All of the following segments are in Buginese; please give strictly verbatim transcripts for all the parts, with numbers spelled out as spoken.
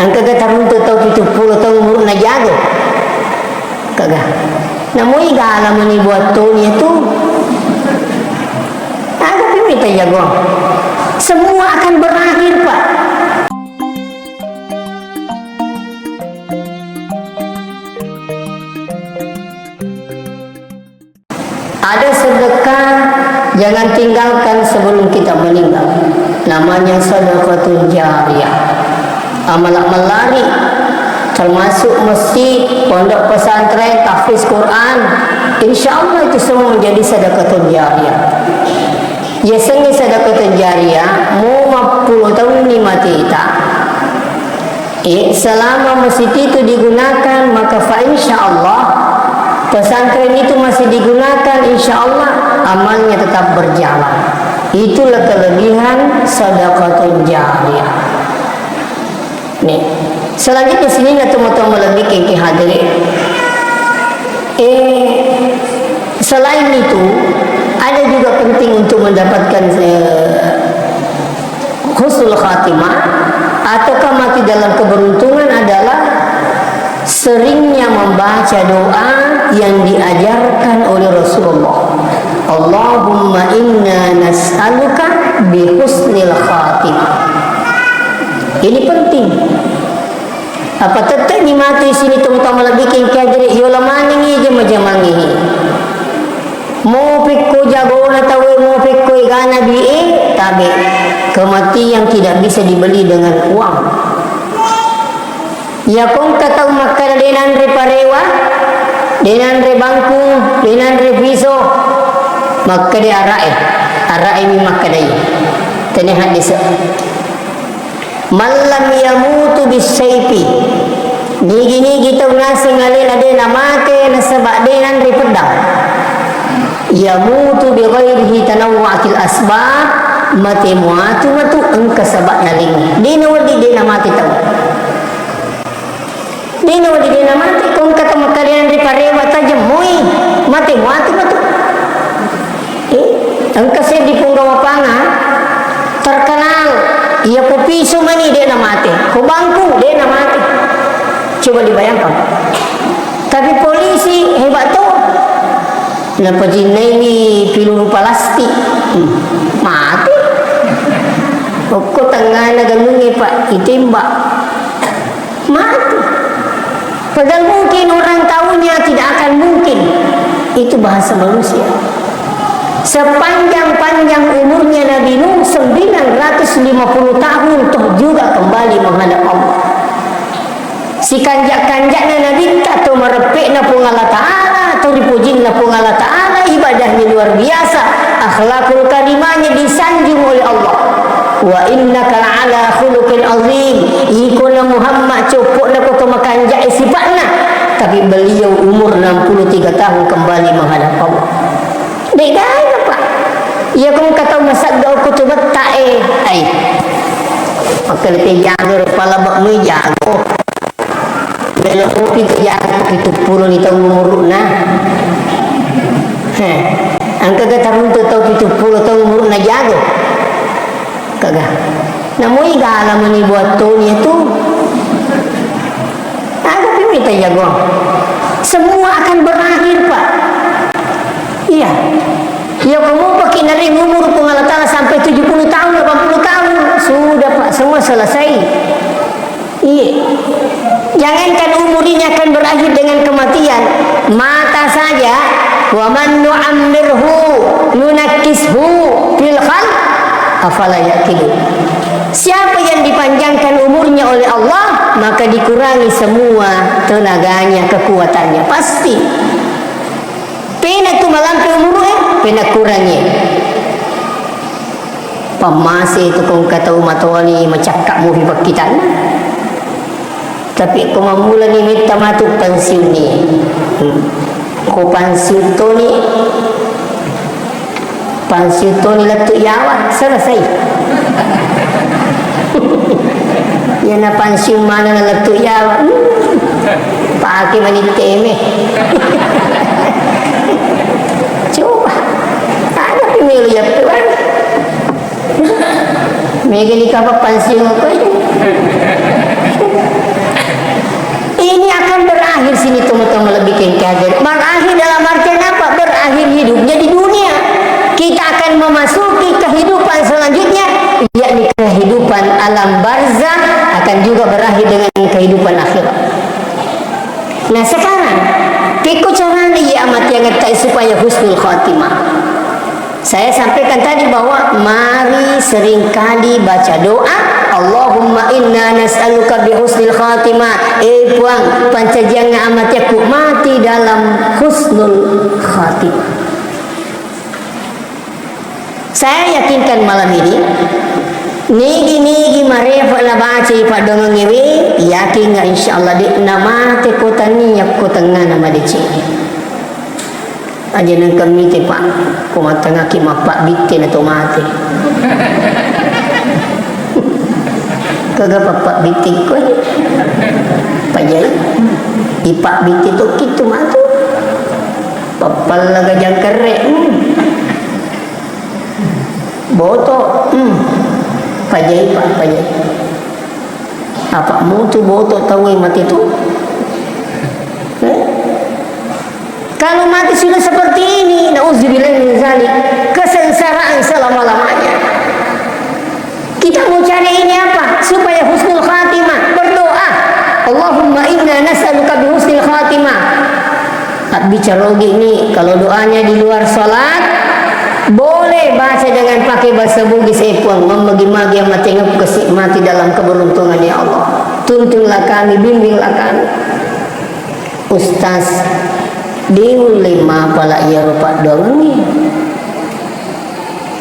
Engkaga taruntu tau pitu pulo taung umuru'na jago? Engkaga. Namoi gala mani buat toni itu. Aga pimita jago? Semua akan berakhir, Pak. Ada sedekah jangan tinggalkan sebelum kita meninggal. Namanya sedekatun jariyah. Amal-amal lari, termasuk masjid, pondok pesantren, tahfiz Quran. Insya Allah itu semua menjadi sedekatun jariyah. Yasengnge sedekatun jariyah, mu mappulo taunni mateta. Eh, selama masjid itu digunakan, maka fa insya Allah, pesantren itu masih digunakan, insya Allah, amalnya tetap berjalan. Itulah kelebihan sedekatun jariyah. Nih, selanjutnya sini, nah, teman-teman lebih ke, ke hadirin. Eh, selain itu, ada juga penting untuk mendapatkan, eh, husnul khatimah ataukah mati dalam keberuntungan adalah seringnya membaca doa yang diajarkan oleh Rasulullah. "Allahumma inna nas'aluka bi husnil khatimah." Ini penting. Apa tette ni mati sini tong tama lebih kengkajere yola manengi jama-jamangi. Mo pekko jagona tauwe, mo pekko egana dui'e, tabe. Kematian tidak bisa dibeli dengan uang. Iya kongka tau makkada de nanre parewa, de nanre bangkung, de nanre piso, makkada ara'e, ara'e mi makkadai. Tene haddese. "Man lam yamutu bisaifi." Nigi-nigi tau naseng alena de namate nasaba de nanre peddang. "Yamutu bi ghairihi tanawwa'atil asbab." Mate muatu matu engka saba'na laingnge. De nawedding de namate tau. De nawedding de namate, ko engka tau makkada de nanre parewa tajeng moi, mate muatu matu. Eh, engka seddi punggawa panga terkenal, iya ko piso mani de namate, ko bangkung de namate. Coba dibayangkan. Tapi polisi hebat to. Napajinnaiwi piluru palastik. Hmm, mate. Okko tengngana galungnge, Pak, itembak. Mati. Padahal mungkin orang tahunya tidak akan mungkin. Itu bahasa manusia. Sepanjang-panjang umurnya Nabi Nuh, sembilan ratus lima puluh tahun, toh juga kembali menghadap Allah. Sikanjak-kanjakna Nabitta, to mareppe'na Puang Allah Ta'ala, to ripujinna Puang Allah Ta'ala, ibadahnya luar biasa, akhlakul karimahnya disanjung oleh Allah. "Wa innaka la'ala khuluqin azim." Iko na Muhammad, coppo'na ko to makanja'e sipa'na. Tapi beliau umur enam puluh tiga tahun kembali menghadap Allah. De'gaga, Pak. Iya ko engka tau masagga okko tu betta'e. Ai. Makkedai jago, rupa labak mui jago. Melo kopi ke jago pitu pulo ni taung umuru'na. Heh. Engkaga taruntu tau pitu pulo taung umuru'na jago? Kaga. Namoi gala mani buat toni itu. Aga pimita jago? Semua akan berakhir, Pak. Iya. Iya, ko mupaki naring umur Puang Allah Ta'ala sampai tujuh puluh tahun, delapan puluh tahun, sudah, Pak, semua selesai. Iya. Jangankan umur ini akan berakhir dengan kematian, mata saja, "Wa man nu'ammirhu nunakkishu fil khalq, afala ya'qilun." Siapa yang dipanjangkan umurnya oleh Allah, maka dikurangi semua tenaganya, kekuatannya. Pasti. Pena tu malampe umur, eh, pena kurangi. Pammase tu ko engka tau matoani macakka mufi pakkitanna. Tapi ko mammulani metta matu pensiunni. Hmm. Ko pensiun toni, pensiun toni lettu yawa, selesai. Iyana pensiun maneng lettu yawa. Hmm. Pake mani teme. Coba. Ada pemelu ya, Pak. Mega ni kapa pensiun ko. Berakhir dalam artian apa? Berakhir hidupnya di dunia. Kita akan memasuki kehidupan selanjutnya, yakni kehidupan alam barzah, akan juga berakhir dengan kehidupan akhirat. Nah, sekarang, pekko carana iya amatiangetta supaya husnul khatimah? Saya sampaikan tadi bahwa mari seringkali baca doa, "Allahumma inna nas'aluka bi husnil khatimah." Eh, Puang, pancajiangnga amatiakku mati dalam husnul khatimah. Saya yakinkan malam ini, nigi-nigi marefa nabacai paddoangengngewe, yakin, insya Allah, de' namate ko tania ko tengngana madeceng. Aja nengka mite, Pak. Ko matengaki mappabbitte na to mate. Kaga pappabbitte ko. Pajai. Ipabbitte to kitu matu. Pappalla gajang kerre. Hmm. Boto. Hmm. Pajai, Pak, pajai. Apa mutu boto tauwe mate tu? Eh? Kalau mati sudah seperti ini, nauzubillah min zalik, kesengsaraan selama-lamanya. Kita mau cari ini apa? Supaya husnul khatimah, berdoa. Allahumma inna nas'aluka bi husnil khatimah. Abbicara ogi ni, kalau doanya di luar salat, boleh baca dengan pakai bahasa Bugis, eh, Puang, mammagi-magi yang mati ngep-, mati dalam keberuntungan, ya Allah. Tuntunlah kami, bimbinglah kami. Ustaz, diulle mapala iyaro paddoangengnge.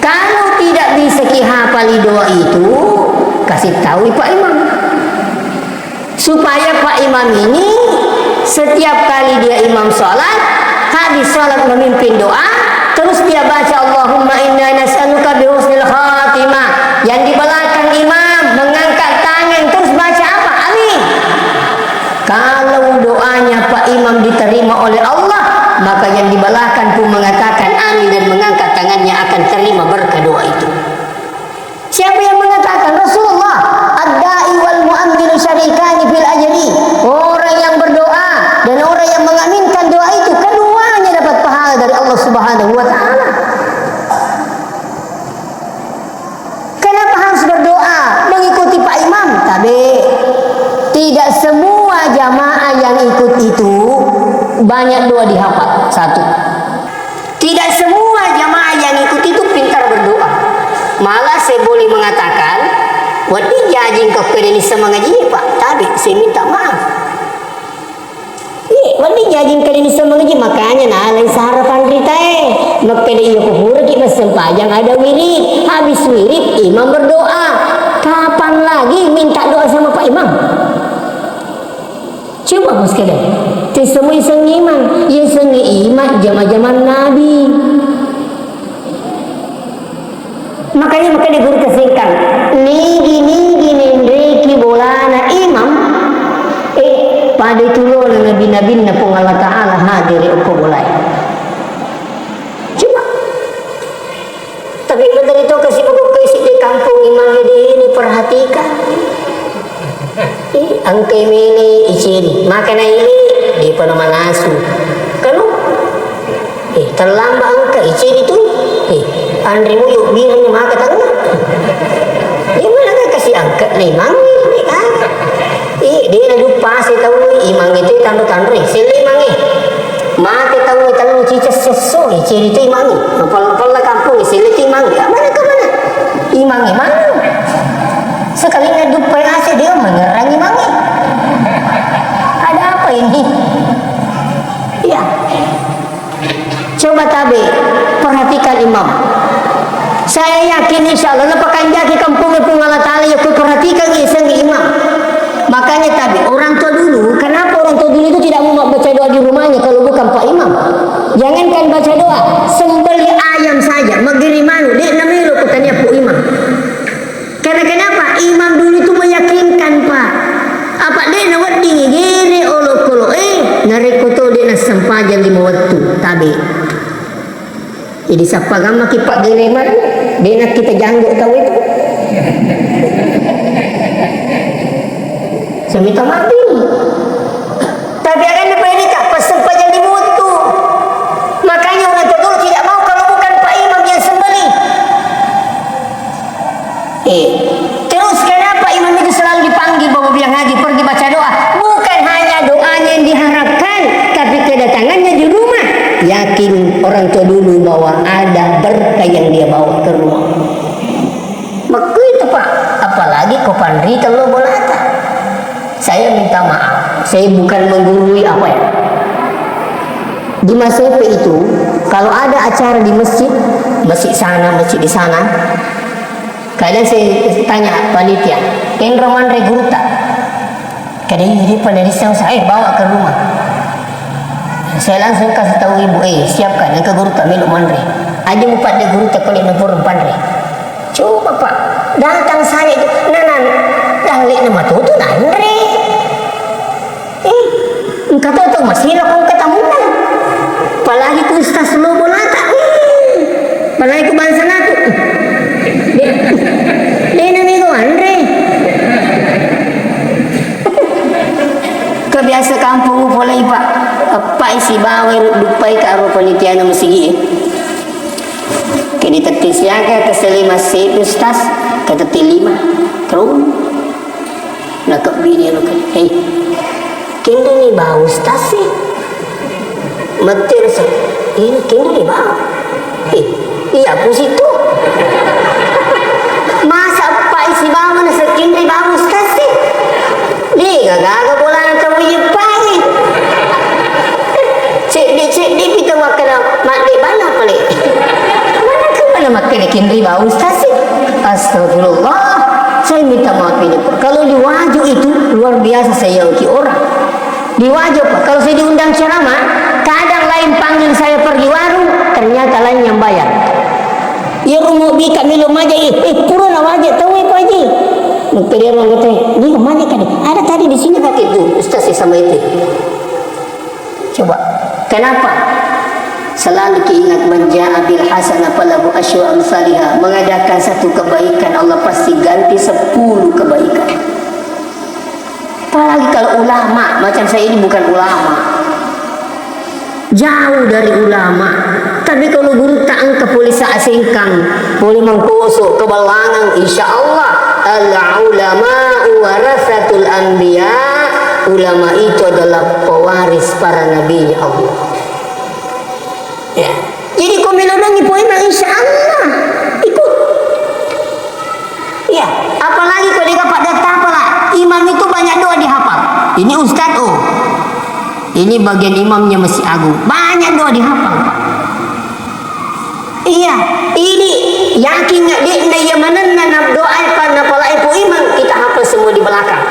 Kalau tidak bisa kihapali doa itu, kasih tahu Pak Imam. Supaya Pak Imam ini setiap kali dia imam sholat, habis sholat memimpin doa, terus dia baca, "Allahumma inna nas'aluka bi husnil khatimah." Yang di belakang imam mengangkat tangan, terus baca apa? Amin. Kalau doanya Pak Imam diterima oleh Allah, maka yang di belakang pun mengatakan amin dan mengangkat tangannya akan terima berkah doa itu. Siapa yang mengatakan? Rasulullah. "Ad-da'i wal mu'amminu syarikani fil ajri." Orang yang berdoa dan orang yang mengaminkan doa itu, keduanya dapat pahala dari Allah Subhanahu wa Ta'ala. Kenapa harus berdoa mengikuti Pak Imam? Tabe, tidak semua jamaah yang ikut itu banyak doa dihafal. Satu. Tidak semua jamaah yang ikut itu pintar berdoa. Malah saya boleh mengatakan, wedding jaji engka pede nisseng mangaji, Pak. Tabe, saya minta maaf. Iya, wedding jaji engka nisseng mangaji, makanya nalai sara panritae. Makkeda iya ko puraki massempajang ada wirid. Habis wirid, imam berdoa. Kapan lagi minta doa sama Pak Imam? Coba, Bos, kada. Tessemui sengi imang. Iya sengi imang jama-jaman Nabi. Makanya, makanya guru kesingkang. Nigi-nigi nenreki bolana imam, eh, pada tulona nabi-nabinna Puang Allah Ta'ala hadir okko bolae. Coba. Tapi menteri to kasi pokok kasi di kampung imang ini perhatikan. Eh, engkai mele iceri, maka na ile, depa na manasu. Kanu? Eh, terlambat engka iceri tu. Eh, anre muyu bireng maka tanna. Dia mana kan kasi angkat limang ni kan? Eh, dia na dupa saya tahu imang itu tanro tanro, eh, sele imang eh. Mate tau tellu cicak sesso, eh, ceri tu imangi. Pol-, pola kampung, eh, sele tu imangi. Ah, mana ke mana? Imangi mana? Sekali ngaduk payah aja dia menyerang imangi. Ada apa ini? Iya. Coba tabe, perhatikan imam. Saya yakin insya Allah, lepakan jaki kampung Puang Allah Ta'ala, ya, perhatikan iseng imam. Makanya tadi, orang tua dulu, kenapa orang tua dulu itu tidak mau baca doa di rumahnya kalau bukan Pak Imam? Jangankan baca doa, sembelih ayam saja, magiri manu, de' namelo kutanya Pak Imam. Karena kenapa? Imam dulu itu meyakinkan, Pak. Apa de' nawedding gere olokolo, eh, narekko to de' nassempajang lima wettu, tabe. Jadi, sappagang maki paggereman, de' nakkita janggo tau itu. Semita mati. Tapi akan dipainita, passempajang Rita lo bolata. Saya minta maaf, saya bukan menggurui apa ya. Di Masepe itu, kalau ada acara di masjid, masjid sana, masjid di sana, kadang saya tanya panitia, "Kenro manre guruta?" Kadang ini panitia saya, "Eh, bawa ke rumah." Saya langsung kasih tahu ibu, "Eh, siapkan, yang ke guruta melo manre. Aja mupat de guruta kalau nempur panre." Coba, Pak, datang saya itu, nah, nah, dang le nama tutu nanre. Eh, engka to to masih lo kong ketamunan. Apalagi ku Ustaz lo bolata. Hmm. Apalagi ku bangsa naku. De, de nami go anre. Kebiasa kampung pole, Pak. Apa isi bawa dupai ka aro panitia na masigi. Kedi tetti siaga, ke selima sepi, Ustaz, ke tetti lima. Terus, nakebbini anu kan, "Hei, kendoni bau, Ustaz, sih?" Matti rasa, "Ini kendoni bau." "Eh, iya, aku situ." Masa Pak isi bau na sekendri bau, Ustaz, sih? Dega gaga bolana tau iyeppa'i. Cedde-cedde pi tau makkeda, madde bana pale. Mana ke mana makkeda kenri bau Ustaz sih? Astagfirullah. Saya minta maaf ini, Pak. Kalau di Wajo itu luar biasa saya yauki orang. Di Wajo, Pak, kalau saya diundang ceramah, kadang lain panggil saya pergi warung, ternyata lain yang bayar. Iya, rumah bika melo maja, eh, eh, pura na waja tau, eh, Pak Haji. Makkeda ero anggota, "Dia kemana tadi? Ada tadi di sini, Pak, itu, Ustaz, ya, sama itu." Coba, kenapa? Selalu diingat, "Man jaa bil hasanah falahu asyru amsaliha." Mengadakan satu kebaikan, Allah pasti ganti sepuluh kebaikan. Apalagi kalau ulama, macam saya ini bukan ulama. Jauh dari ulama. Tapi kalau gurutta engka pole sa sengkang, pole mangkoso, kebalangan, insya Allah, al ulama warasatul anbiya, ulama itu adalah pewaris para nabi Allah. Ya. Jadi ko melonangi poema, insya Allah. Ikut. Iya, apalagi ko dega pada tapala, imam itu banyak doa dihafal. Ini ustaz, oh. Ini bagian imamnya Masjid Agung. Banyak doa dihafal, Pak. Iya, ini yakin nggak, dek, nda iya manenna na doa, Pak, napalai Pak Imam, kita hafal semua di belakang.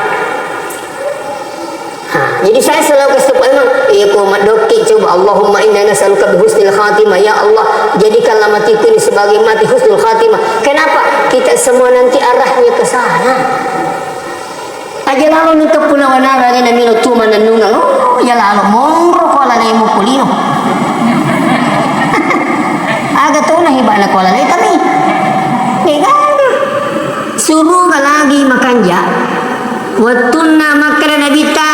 Nah, jadi saya selalu kasih tahu, emang, iya, ko maddoki coba, "Allahumma inna nas'aluka bi husnil khatimah." Ya Allah, jadikanlah matiku ini sebagai mati husnul khatimah. Kenapa? Kita semua nanti arahnya ke sana. Aja lalo nengka puna wanara ni namino tu manennungang. Oh, ya lalo monro ko lalemu kulino. Aga tona hebana ko laleta mi. Dega. Suruga lagi makanja. Wettunna makkeda Nabitta,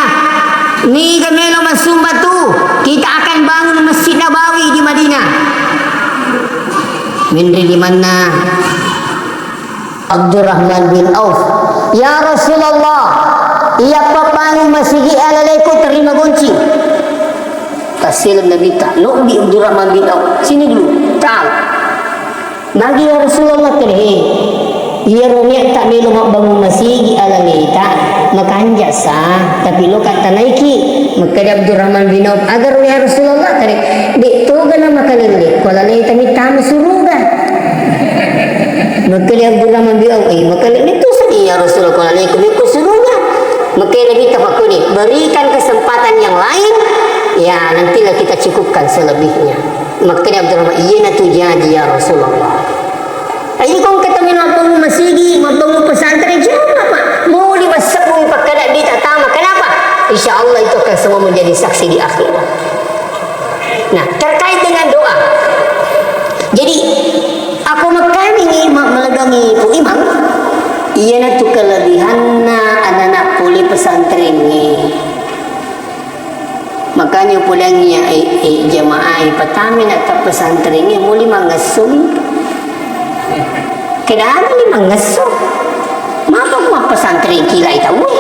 niga melo massumba tu, kita akan bangun Masjid Nabawi di Madinah. Menri limanna Abdurrahman bin Auf, "Ya Rasulullah, iya pabbangun masigi alaleku terima gonci." Tasseleng Nabitta, nobbi Abdurrahman bin Auf, "Sini dulu, ta'al." Magi ya Rasulullah, kere, "Iyaro niatta melo mabbangun masigi alaleta, makanja sa, tapi loka tanaiki." Makkeda Abdurrahman bin Auf, "Agar ya Rasulullah, kere, de toga na makalelle, ko alaleta mittama suruga." Makkeda Abdurrahman bin Auf, "Eh, makalelle tu sadi ya Rasulullah, ko alaleta ko suruga." Makkeda Nabitta, "Berikan kesempatan yang lain, ya nantilah kita cukupkan selebihnya." Makkeda Abdurrahman, "Iyana tu jaji ya Rasulullah." Jadi kong ketemu mabbangun masigi, mabbangun pesantren, siapa, Pak? Muli massebbu pakkada dita tama. Kenapa? Insya Allah itu akan semua menjadi saksi di akhirat. Nah, terkait dengan doa. Jadi, aku mekkaningi ma-, melegangi Pu Imam, iyana tu kelebihanna anak-anak puli pesantren ni. Makanya pudangi ya, eh, eh, jamaah, eh, pertama nak tak pesantren ni muli mangessu. Kenapa ni mangessu? Mapa ku mappesantren kila i tau, eh?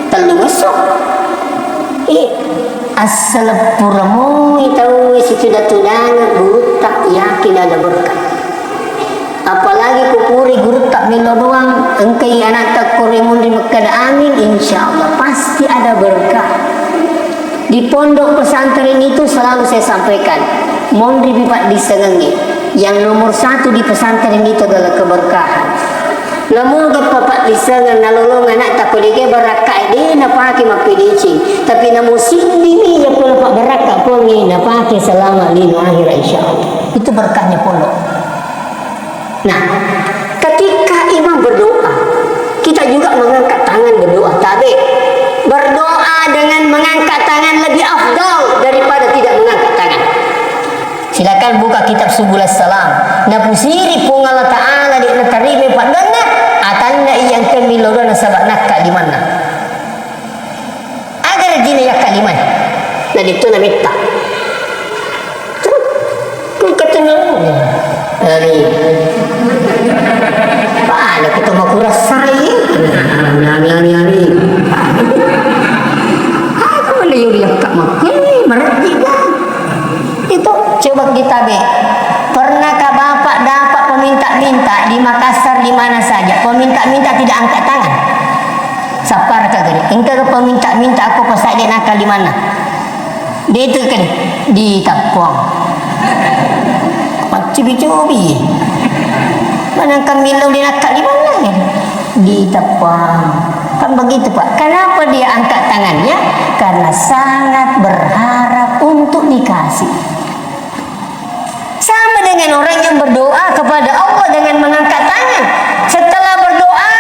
Tellu ngessu. Eh, asal pura moi tau, eh, situda-tudana guru tak yakin ada berkat. Apalagi ko pura gurutta mello doang, engkai anakta kore munri makkeda amin, insya Allah pasti ada berkah. Di pondok pesantren itu selalu saya sampaikan, monri pi paddissengengnge. Yang nomor satu di pesantren itu adalah keberkahan. Namoga papaddissengeng nalolong anakta ko degae barakka, de napake mappedeceng. Tapi namo siddimi iya ko napabbarakka Puangnge, napake selama lino akhirat, insya Allah. Itu berkahnya pondok. Nah, ketika imam berdoa, kita juga mengangkat tangan berdoa. Tabe, berdoa dengan mengangkat tangan lebih afdal daripada tidak mengangkat tangan. Silakan buka kitab Subul Salam. Napusiri Puang Allah Ta'ala de natarima paddoanna, atanna iya engka millau doa nasaba nakka limanna. Aga rejjina yakka limae? Naditto nametta. Terus, ku ketemu. Amin. Pada kita mau kurasai. Amin, amin, amin, amin. Aku mana yuri yakka makkui, merejjika. Itu coba kita be. Pernahkah Bapak dapat peminta-minta di Makassar, di mana saja? Peminta-minta tidak angkat tangan. Sapparaka gare. Engka ke peminta-minta aku pas de nakka limanna. De itu kan ditappuang. Maccubi-cubi. Manangka millau de nakka limanna kan. Ditappuang. Kan begitu, Pak. Kenapa dia angkat tangannya? Karena sangat berharap untuk dikasih. Sama dengan orang yang berdoa kepada Allah dengan mengangkat tangan. Setelah berdoa,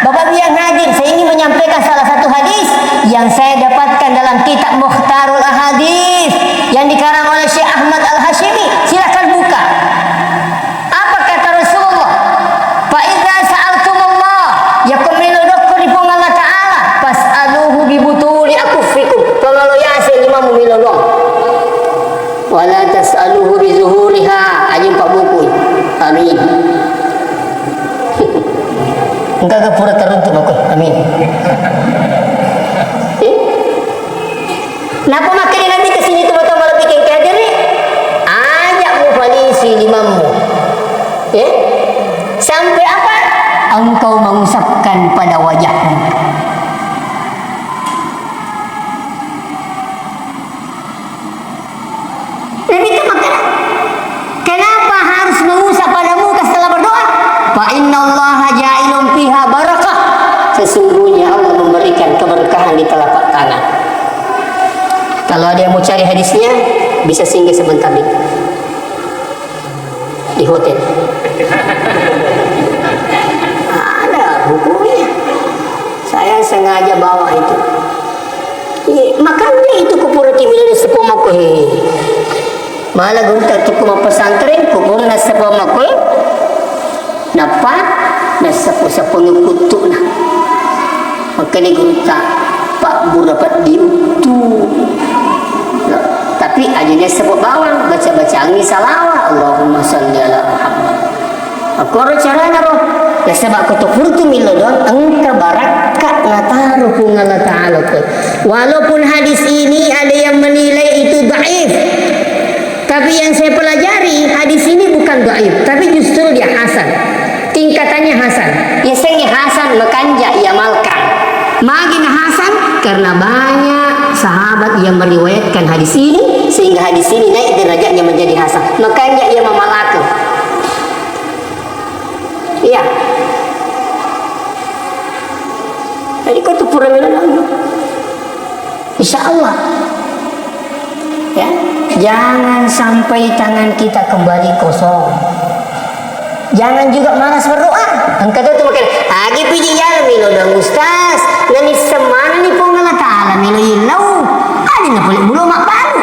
Bapak Ibu yang hadir, saya ingin menyampaikan salah satu hadis yang saya dapatkan dalam kitab Mukhtarul Ahadits yang dikarang oleh Syekh Ahmad Al-Hashimi. Silakan buka. Apa kata Rasulullah? "Fa idza sa'altumullah," yakko melo doangko ri Puang Allah Ta'ala, "fas'aluhu bi butuni akuffikum." Pamelo yase limamu melo doang. "Wala tas'aluhu bi zuhuriha," aja pabukui. Amin. Engka ga pura teruntuk mako. Amin. Eh? Napa makkeda Nabi ke sini tu mata malebbi ke hadiri? Aja mufalisi limammu. Eh? Sampai apa? Engkau mengusapkan pada wajahmu. Nabi itu makkeda, "Kenapa harus mengusap pada muka setelah berdoa?" "Fa innallaha ja'ilun fiha barakah." Sesungguhnya Allah memberikan keberkahan di telapak tangan. Kalau ada yang mau cari hadisnya, bisa singgah sebentar di, di hotel. Ada bukunya. Saya sengaja bawa itu. Iya, makanya itu kupura timilani seppo mako, he. Malah gurutta tukku mappesantren, kupura nasseppo mako, he. Nappa nasseppo-seppo ngekuttu'na. Makanya gurutta, "Pabbura peddi uttu." Tapi aja nasseppo bawang, baca-bacangi salawat, "Allahumma salli ala Muhammad." Akkoro carana ro. Nasaba ko to purtu millo doang, engka barakka nataro Puang Allah Ta'ala ko. Walaupun hadis ini ada yang menilai itu dhaif, tapi yang saya pelajari, hadis ini bukan dhaif, tapi justru dia hasan. Tingkatannya hasan. Yasengnge hasan makanja iamalkan. Magi na hasan? Karena banyak sahabat yang meriwayatkan hadis ini, sehingga hadis ini naik derajatnya menjadi hasan. Makanja ia mamalakeng. Iya. Jadi kau tuh pura bilang, insya Allah. Ya, jangan sampai tangan kita kembali kosong. Jangan juga malas berdoa. Engka tu makkeda, agi piji yala milo dong Ustaz, nani semana ni Puang Allah Ta'ala milo ilau. Ada na pole bulo mabbalu.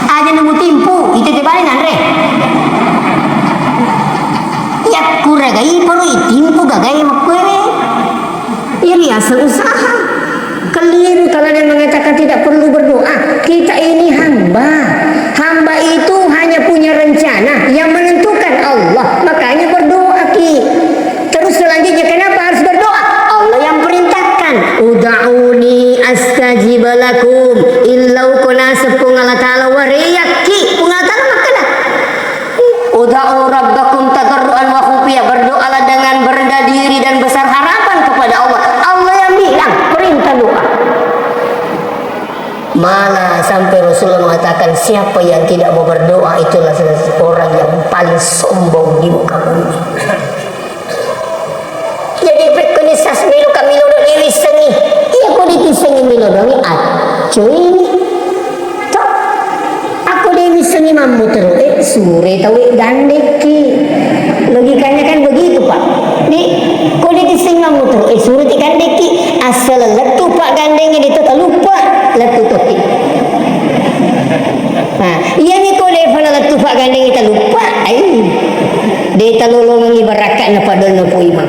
Aja nemu timpu, itu te bali nanre. Iya, kura gai perlu itimpu gagai makkuewe. Iri asal usaha. Keliru kalau ada yang mengatakan tidak perlu berdoa. Kita ini hamba. Hamba itu hanya punya rencana, yang menentukan Allah. Makanya berdoa ki. Terus selanjutnya kenapa harus berdoa? Allah yang perintahkan. "Ud'uni astajib lakum." Illau kona sepung Allah Ta'ala wareyakki. Pung Allah Ta'ala makkeda, "Ud'u rabbakum tadarruan Malah sampai Rasulullah mengatakan, "Siapa yang tidak mau berdoa, itulah orang yang paling sombong di muka bumi." Jadi, pekkoni sas melo ka melo do dewi sengi. Iya, ko ditissengi melo doangi, accoini. To? Ako dewi sengi mammotoro, eh, sure tawe gandekki. Logikanya kan begitu, Pak. Di, ko ditissengi mammotoro, eh, sure ti gandekki. Asal lettu, Pak, gandengnya di to taluppa, lettu toki. Nah, iya ni ko de fala lettu, Pak, gandengnya taluppa, ai. De talolongengi barakka'na padonna Puimang.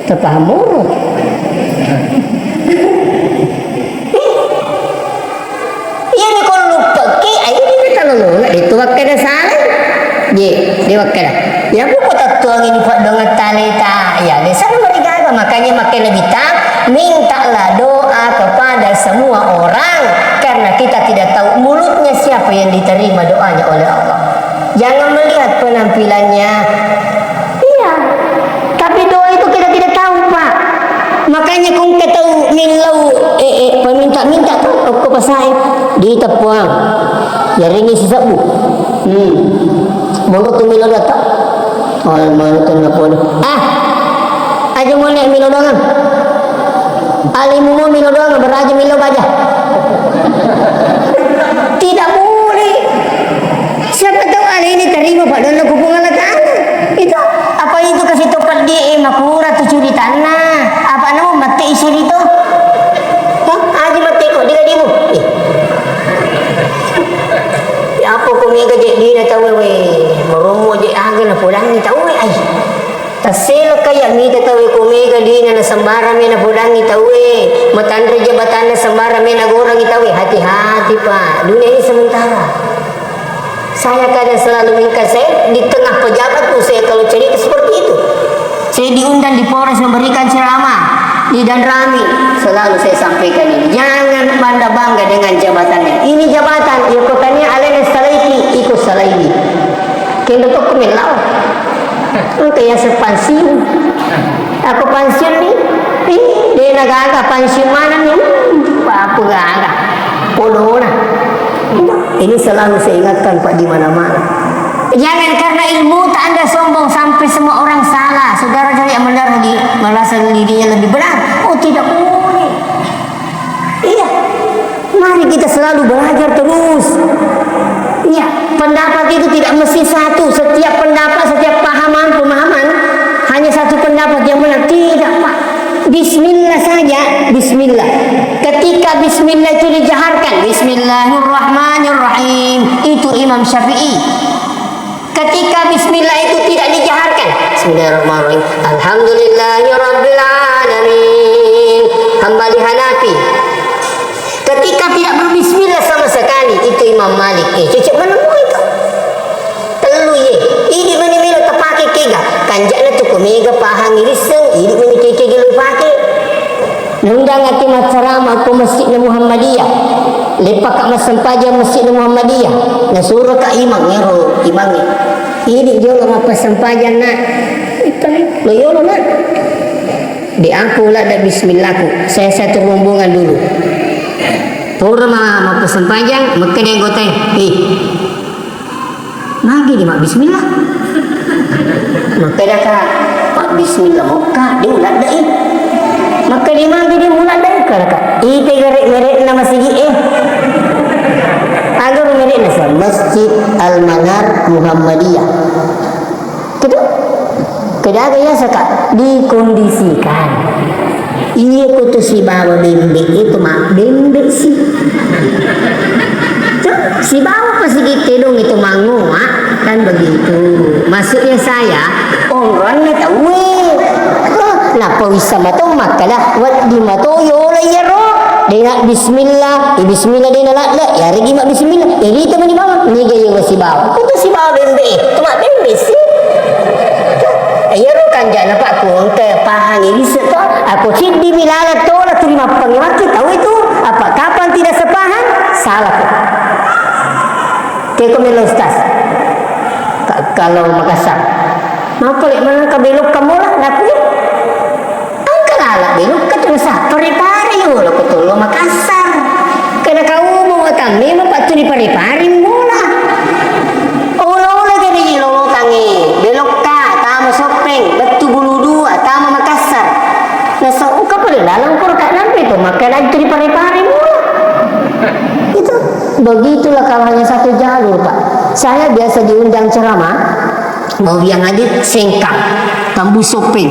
Tapaham moro. Iya ni ko luppaki, ayo di talolonga, de tu wakkeda salah. Ye, de wakkeda. Ya buku tattuang ini padonna taleta. Ya, de sana marigaga. Makanya makkeda Nabitta, mintalah doa kepada semua orang, karena kita tidak tahu mulutnya siapa yang diterima doanya oleh Allah. Jangan melihat penampilannya. Iya. Tapi doa itu kita tidak tahu, Pak. Makanya kong ketau millau, eh, eh, peminta-minta tuh, okko pasae. Diteppuang. Yaringi sisebbu. Hmm. Monro tu milo data. Oh, mana tu nak pun. Ah. Aja mau naik milo doang. Alimu mau milo doang, beraja milo baja. Tidak boleh. Siapa tahu ale ini terima padonna ku Puang Allah Ta'ala. Itu, apa itu kasih tau peddi, eh, makura tu curitanna. Apa namu mate isi itu? Hah? Aji mate ko, di kadimu. Eh. Ya apa ko mega je dina tau we. Meromo je aga na podangi tau we. Ai. Tasselo kaya mita tauwe ko mega dina na sembarang me napodangi tauwe, matanre jabatanna sembarang me nagorangi tauwe. Hati-hati, Pak. Dunia ini sementara. Saya kadang selalu mengingatkan saya di tengah pejabatku, saya kalau cerita seperti itu. Saya diundang di Polres memberikan ceramah di Danrami, selalu saya sampaikan ini. Jangan bangga-bangga dengan jabatannya. Ini jabatan, ya kotanya alena salaiki, ikut salaiki. Kendo tokko mellao. Engka yaseng pensiun. Aku pensiun ni, ih, de nagaga pensiun maneng ni. Hmm, apa gaga. Podona. Ini selalu saya ingatkan, Pak, di mana-mana. Jangan karena ilmu tak Anda sombong sampai semua orang salah. Saudara saya yang benar di, merasa dirinya lebih benar. Oh, tidak boleh. Iya. Mari kita selalu belajar terus. Iya, pendapat itu tidak mesti satu. Setiap pendapat, setiap pahaman, pemahaman, hanya satu pendapat yang benar. Tidak, Pak. Bismillah saja, bismillah. Ketika bismillah itu dijaharkan, "Bismillahirrahmanirrahim," itu Imam Syafi'i. Ketika bismillah itu tidak dijaharkan, "Bismillahirrahmanirrahim. Alhamdulillahirabbil alamin." Hambali Hanafi. Ketika tidak berbismillah sama sekali, itu Imam Malik. Eh, cocok menemu itu. Tellu ye. Idi meni melo tapake kega. Kanjana tu ko mega pahangi risseng, idi meni keke gelo pake. Nundang ati maccarama ko Masjidna Muhammadiyah. Leppaka massempajang Masjidna Muhammadiyah. Nasuro ka imang ero imangnge. Idi jolo mappasempajang, Nak. Ippa, lo yolo, Nak. Di aku ladda bismillahku. Saya satu rombongan dulu. Pura ma-, mappasempajang, makkeda anggota, "Eh, magi di mabbismillah?" Makkedaka, "Mabbismillah mokka, de uladde'i." Makkeda, "Magi de muladde'i?" Kaka, "Ite gare-gare'na masigi e." Aga mere'na sa, Masjid Al Manar Muhammadiyah. Gitu? Kedaga ya saka dikondisikan. Iya, kutu sibawa bembe itu mak bembe sih. Tuh, sibawa pasti gitu dong itu mangoa, kan begitu. Maksudnya saya, orang tahu. Tuh, napa bisa mato makkada, wadi mato yolo iyaro. Dena bismillah, eh, bismillah dena ladde, ya regi mak bismillah. Jadi itu meni bawang, niga iya sibawa. Kutu sibawa bembe, itu mak bembe sih. Iyaro kanjana Pak Kuwong te pahangi lise to, ako ciddi mi lala tola tuli mappangi wakki tau itu, apa kapan tidak sepaham, salah ko. Teko melo Ustaz. Ka-, kalau Makassar. Maka le manengka belok kamola, laku ya. Engka lala belok ka tu sah pare-pare yo lo ko tolo Makassar. Maka lagi itu dipare-pare mula. Itu begitulah kalau hanya satu jalur, Pak. Saya biasa diundang ceramah, mau bilang hadir Sengkang, Tambus Soppeng.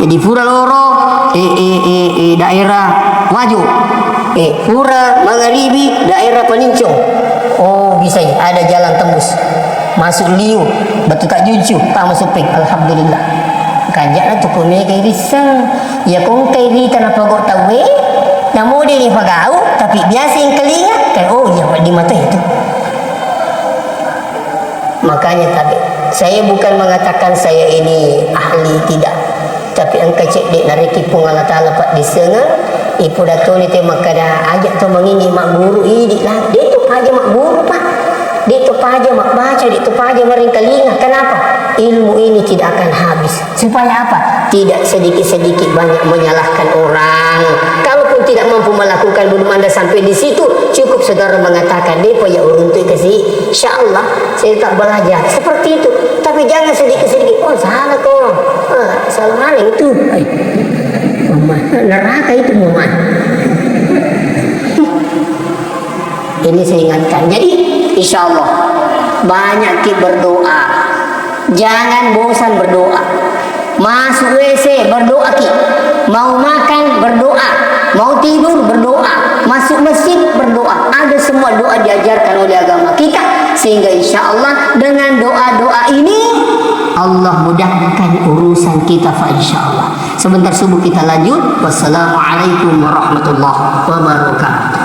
Jadi pura loro, eh, eh, eh, eh, daerah Wajo. Eh, pura mangaribi daerah Panincong. Oh, bisa ya, ada jalan tembus. Masuk liu, batu tak juncu, tama Soppeng. Alhamdulillah. Kanjana tu ko mega irisseng. Iya ko engka irita napago tauwe, namo de ni pagau, tapi biasa engkalinga, kan, oh iya, di mata itu. Makanya tadi, saya bukan mengatakan saya ini ahli, tidak. Tapi engka cedde narekki Puang Allah Taala paddissengeng, ipoda toni te makkada, aja to mangingi magguru idi lah. De to paja magguru, Pak. De to paja mabbaca, de to paja maringkalinga. Kenapa? Ilmu ini tidak akan habis. Supaya apa? Tidak sedikit-sedikit banyak menyalahkan orang. Kalaupun tidak mampu melakukan, belum Anda sampai di situ, cukup saudara mengatakan, "Depa ya uruntu kasi, insya Allah saya tetap belajar." Seperti itu. Tapi jangan sedikit-sedikit, "Oh, salah kok. Ah, salah mana itu?" Hai, mama, neraka itu, mama. Ini saya ingatkan. Jadi, insya Allah, banyak ki berdoa. Jangan bosan berdoa. Masuk W C, berdoa ki. Mau makan, berdoa. Mau tidur, berdoa. Masuk masjid, berdoa. Ada semua doa diajarkan oleh agama kita. Sehingga insya Allah, dengan doa-doa ini, Allah mudahkan urusan kita, Pak, insya Allah. Sebentar subuh kita lanjut. Wassalamualaikum warahmatullahi wabarakatuh.